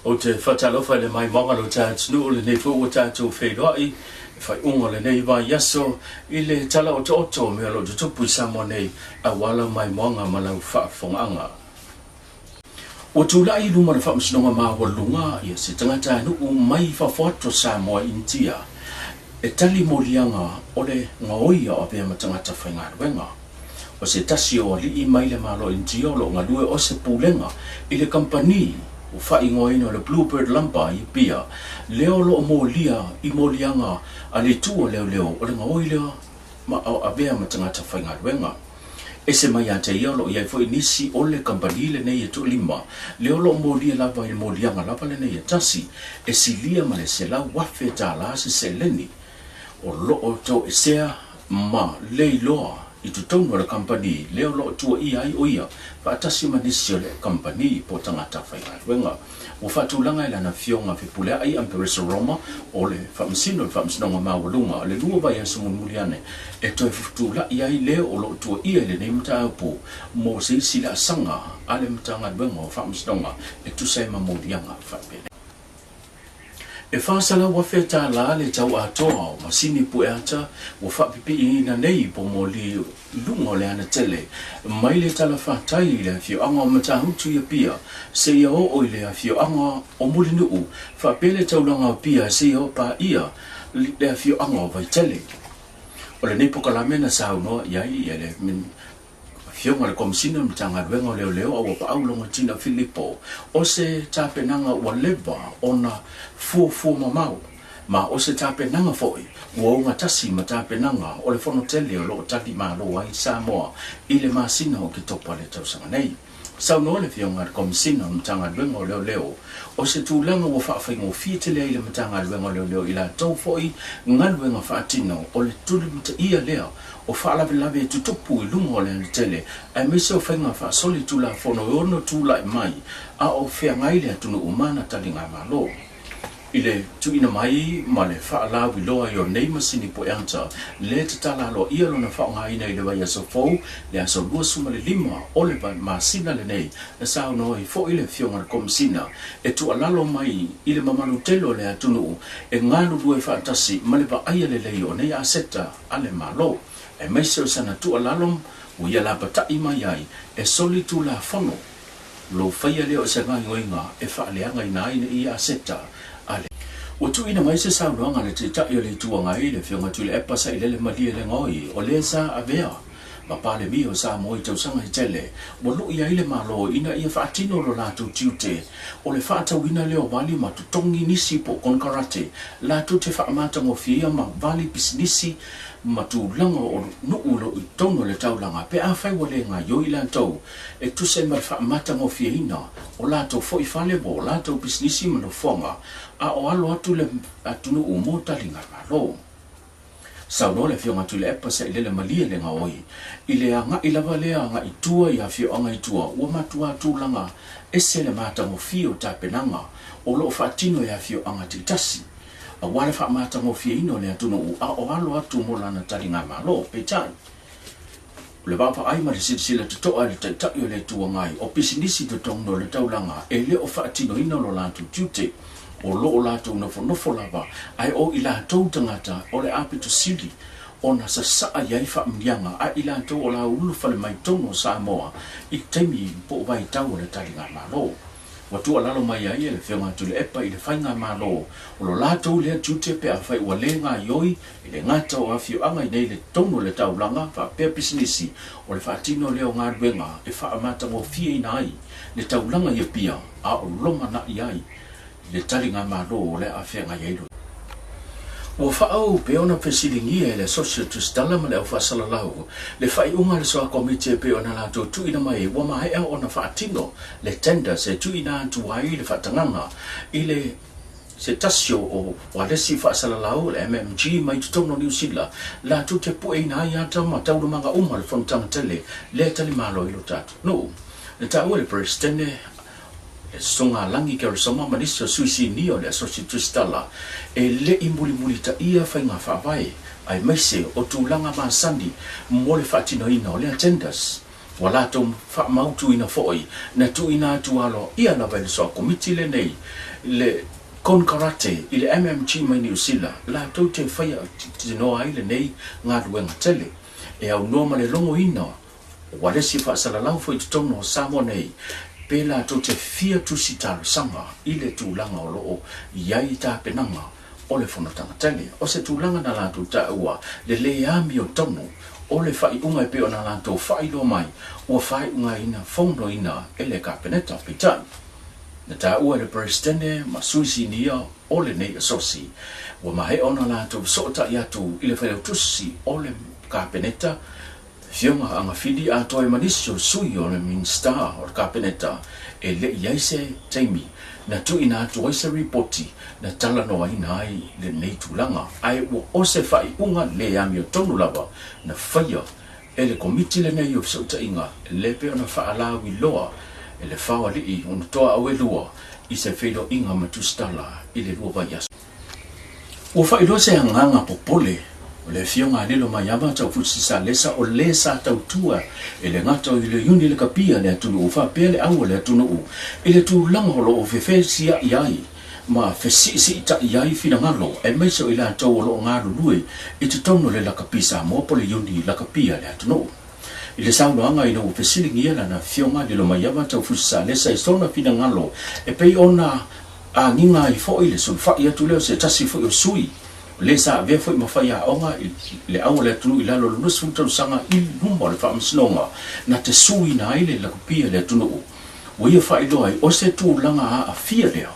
Ou te faatalofa i le maimoaga o lo ta atunuu lenei foi ua tatou feiloai i faaiuga o lenei vaiaso i le tala otooto o mea o lo o tutupu i Samoa nei aua lau maimoaga ma lau faafofogaaga. Ua tulai i luma o le Faamasinoga Maualuluga ia se tagatanuu mai fafo atu o Samoa i Initia e tali moliaga o le gaoia o avea ma tagata faigaluega. O se tasi o alii mai le Malo Initia o lo o galue o se pulega i le kamupani ua faaigoaina o le Bluebird Lumber i Apia, lea o lo o molia i moliaga a le itu o leoleo o le gaoi lea ma o avea ma tagata faigaluega. Ese mai ia te ia o lo o i ai foi nisi o le kamupani lenei e toalima, lea o lo o molia lava i le moliaga lava lenei e tasi, e silia ma le $100,000 se seleni o lo o toesea ma le iloa i totonu o le kamupani lea o lo o tuaia ai o ia faatasi ma nisi o le kamupani po o tagata faigaluega. Ua faatulaga e lana Afioga Fepuleai Amperesa Roma o le Faamasino i le Faamasinoga Maualuga o le lua vaiaso mulimuli ane e toe fufutula'i ai le o lo o tuaia i lenei mataupu mo se isi laasaga a le Matagaluega o Faamasinoga e tusa ai ma moliaga faapena. E $400,000 le tau atoa o masini pueata ua faapipiiina nei po moli i luga o le ana tele mai le talafatai i le afioaga o Matautu i Apia seia oo i le afioaga o Mulinuu faapea le taulaga o Apia seia paia le afioaga o Vaitele. O lenei pokalame na saunoa i ai le Afioga i le Komesina o le Matagaluega o Leoleo a ua paau Logotina Filipo, o se tapenaga ua leva ona fuafua mamao, ma o se tapenaga foi ua ogatasi ma tapenaga o le fono tele o lo o tali malo ai Samoa i le masina o Oketopa le tausaga nei. Saunoa le Afioga i le Komesina o le Matagaluega o Leoleo, o se tulaga ua faafaigofie tele ai le Matagaluega o Leoleo i latou foi galuega faatino o le tulimataia lea o faalavelave e tutupu i luga o le alatele aemaise o faiga faasolitulafono e ono tulai mai a o feagai le atunuu ma ana taligamalo. I le tuuina mai ma le faalauiloa i o nei masini pueata, le tatala aloaia lona faaaogaina i le vaiaso fou, le aso 25 o le masina lenei, na saunoa ai foi le Afioga i le Komesina e tuualalo mai i le mamalu tele o le atunuu e galulue faatasi ma le vaaia lelei o nei aseta a le Malo, aemaise o sana tuualalo ua ia lapata'i mai ai e solitulafono lou faia lea o se gaoioiga e faaleagaina ai nei aseta a le. Ua tuuina mai se saunoaga a le Taitai o le Itu Agai, le Afioga Tuilaepa Sailele Malielegaoi, o lea sa avea ma Palemia o Samoa i tausaga e tele, ua lu'i ai le Malo ina ia faatino lo latou tiute o le faatauina lea o vali ma totogi nisi po o konekarate latou te faamatagofieia ma vali pisinisi ma tulaga o nuu o lo o i totonu o le taulaga pe afai ua le gaioi latou e tusa ai ma le faamatagofieina o latou foi fale po o latou pisinisi ma nofoaga a o alo atu le atunuu mo taligamalo. Saunoa le Afioga Tuilaepa Sailele Malie le gaoi i le aga'i lava lea aga'i tua i afioaga i tua ua matuā tulaga ese le matagofie o tapenaga o lo o faatino e afioaga taitasi aua le faamatagofieina o le atunuu a o alo atu mo lana taligamalo. Peitai, o le vaavaai ma le silasila toto'a i le Taitai o le Itu Agai o pisinisi totonu o le taulaga e le o faatinoina lo latou tiute, o lo o latou nofonofo lava ae o i latou tagata o le apito sili ona sasaa i ai faamuniaga a i latou o la ulu fale mai tonu o Samoa i taimi po o vaitau o le taligamalo. Ua tuualalo mai ai e le Afioga Tuilaepa i le Faigamalo o lo latou lea tiute pe afai ua le gaioi i le gata o afioaga i nei le totonu o le taulaga faapea pisinisi o le faatino lea o galuega e faamatagofieina ai le taulaga i Apia a o lomana'i ai le taligamalo o le a feagai ai lo Ua faauu pea ona fesiligia e le Associate Tusitala ma le Au Faasalalau le faaiuga a le Soa Komiti e pei ona latou tuuina mai ua maea ona faatino le tenders e tuuina atu ai le faatagaga i le se tasi o ualesi faasalalau o le MMG mai totonu o Niu Sila latou te pueina ai ata ma taualumaga uma o le fonotaga tele lea e talimalo i lo tatou nuu. Na taua e le Peresetene le Susuga Lagi Keresoma ma nisi o sui sinia o le Asosi Tusitala e le i mulimulitaia faiga faavae aemaise o tulaga masani mo le faatinoina o lea tenders. Ua latou faamautuina foi na tuuina atu aloaia lava e le Soa Komiti lenei le konekarate i le MMG mai Niu Sila latou te faia tinoa ai lenei galuega tele e aunoa ma le logoina o ualesi faasalalau foi i totonu o Samoa nei pe latou te fia tusi talosaga i le tulaga o lo o i ai tapenaga o le fonotaga tele. O se tulaga na latou taua le lē amiotonu o le faaiuga e pei ona latou faailoa mai ua faaiugaina fonoina e le Kapeneta. Peitai, na taua e le Peresetene ma sui sinia o lenei asosi ua maea ona latou fesootai atu i le Failautusi o le Kapeneta, Afioga Agafili atoa ai ma nisi o sui o le Minisita o le Kapeneta, e le i ai se taimi na tuuina atu ai se ripoti na talanoaina ai lenei tulaga, ae ua o se faaiuga le amiotonu lava na faia e le Komiti lenei o Fesootaiga le pei ona faalauiloa e le Faoalii ona toa auelua i se feiloaiga ma tusitala i le 2 vaiaso. Ua faailoa se agaga popole o le Afioga a Lilomaiava Taufusi Salesa o le sa tautua e le gata i le iuni lakapi a le atunuu faapea le au a le atunuu i le tulaga o lo o fefesiai ai ma fesiisiita'i ai finagalo aemaise o i latou o lo o galulue i totonu o le lakapi Samoa po o le iuni lakapi a le atunuu. I le saunoaga ina ua fesiligia lana Afioga Lilomaiava Taufusi Salesa i sona finagalo e pei ona agiga ai foi le sulufai atu lea o se tasi foi o sui o le sa avea foi ma faiaoga i le au a le atunuu i lalo o le 20 tausaga i luma o le Faamasinoga na te suiina ai le lakapi a le atunuu ua ia faailoa ai o se tulaga aafia lea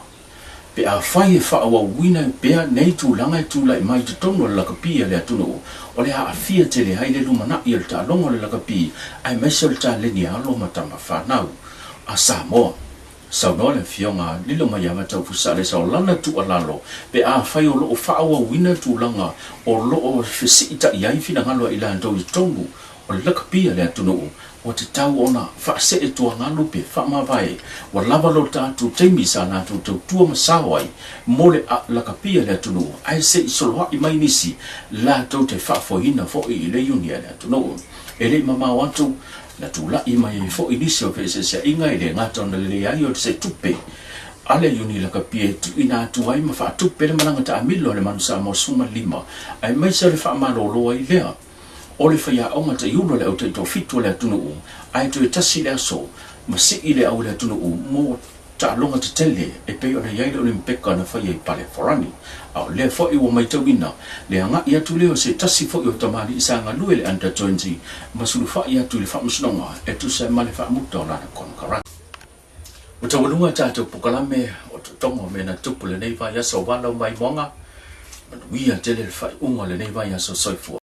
pe afai e faaauauina pea nei tulaga e tulai mai i totonu o le lakapi a le atunuu o le aafia tele ai le lumanai o le taaloga o le lakapi aemaise o le taleni a alo ma tama fanau a Samoa. Saunoa le Afioga Lilomaiava Taufusalesa o lana tuualalo pe afai o lo o faaauauina tulaga o lo o fesiita'i ai finagalo a i latou i totonu o le lakapi a le atunuu, ua tatau ona faasee tuagalu pe faamavae ua lava lo tatou taimi sa latou tautua ma sao ai mo le lakapi a le atunuu ae se i soloai mai nisi latou te faafoeina foi i le iuni a le atunuu. E le i mamao atu, na tulai mai ai foi nisi o feeseeseaiga e le gata ona le leai o se tupe a le iuni lakapi e tuuina atu ai ma faatupe le malaga taamilo a le Manu Samoa 15, aemaise o le faamalolo ai lea o le faiaoga taiulu a le au taitoafitu a le atunuu, ae toe tasi le aso ma sii le au a le atunuu mo taaloga tetele e pei ona i ai le Olimpeka na faia i Paleforani. A o lea foi ua matauina le agai atu lea o se tasi foi o tamalii sa galue le Under 20 ma sulufai atu i le Faamasinoga e tusa ai ma le faamuta o lana konekarate. Ua taualuga tatou pokalame o totoga o mea na tupu lenei vaiaso o Walau Maimoaga. Manuia tele le faaiuga o lenei vaiaso. Soifua.